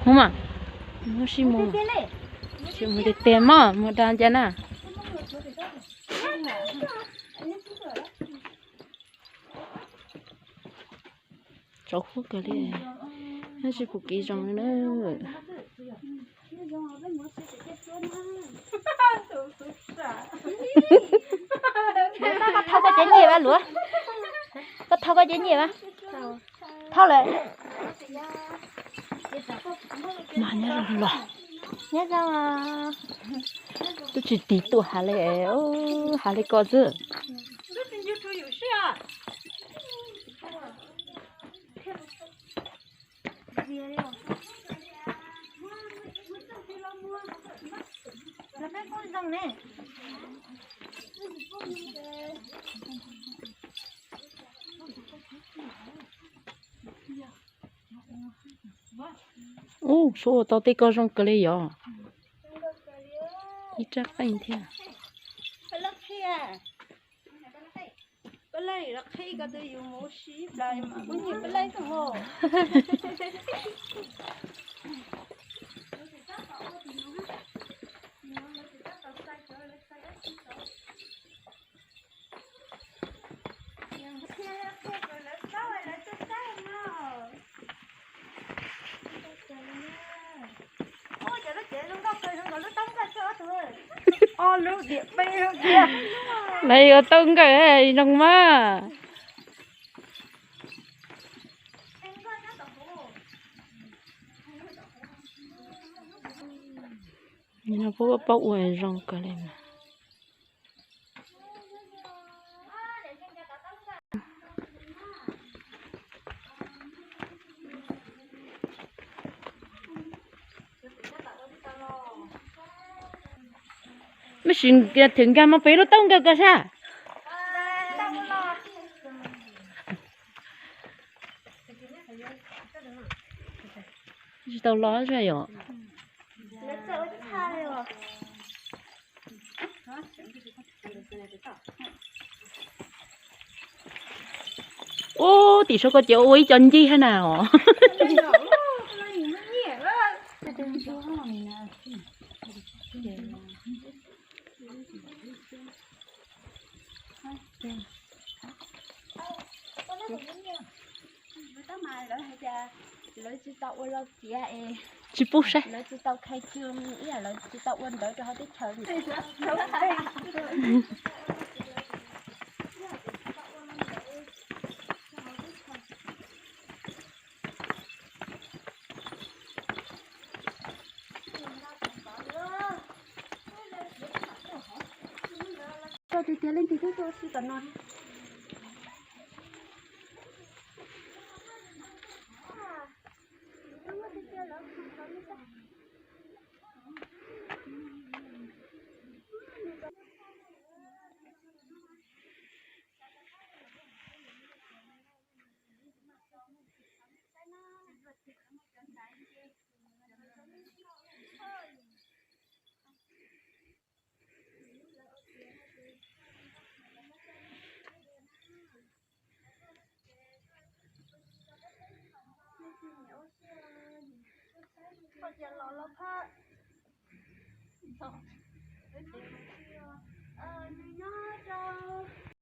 Mus mas, mus sib mus, sib mus tiag tiag mog, mus da ncaj na. Tsov huab kawg li, nyob tsis pum kev zoo li na. Koj thau koj cev nyiaj vas luav, koj thau koj cev nyiaj vas, thau lawm. Mas nyob zoo los, nyob zoo, twb tsis tig tuaj has li, has li ko xwb. Ub, suav ua tau tej ko zoo kawg li yom. Ib rab qeej thiab. Lawv yuav tau nkawm zoo mas. Puab paub ua zoo kawg li mas. Mej sim thwm nkag mus pem lub taub nkawg ko sab. Tsis tau los zaj yom. Ub, tim saum ko ces ua ib co ncig hab na os. Tsis pub saib. Tso tiag tiag leej twg twb tuaj si tom no.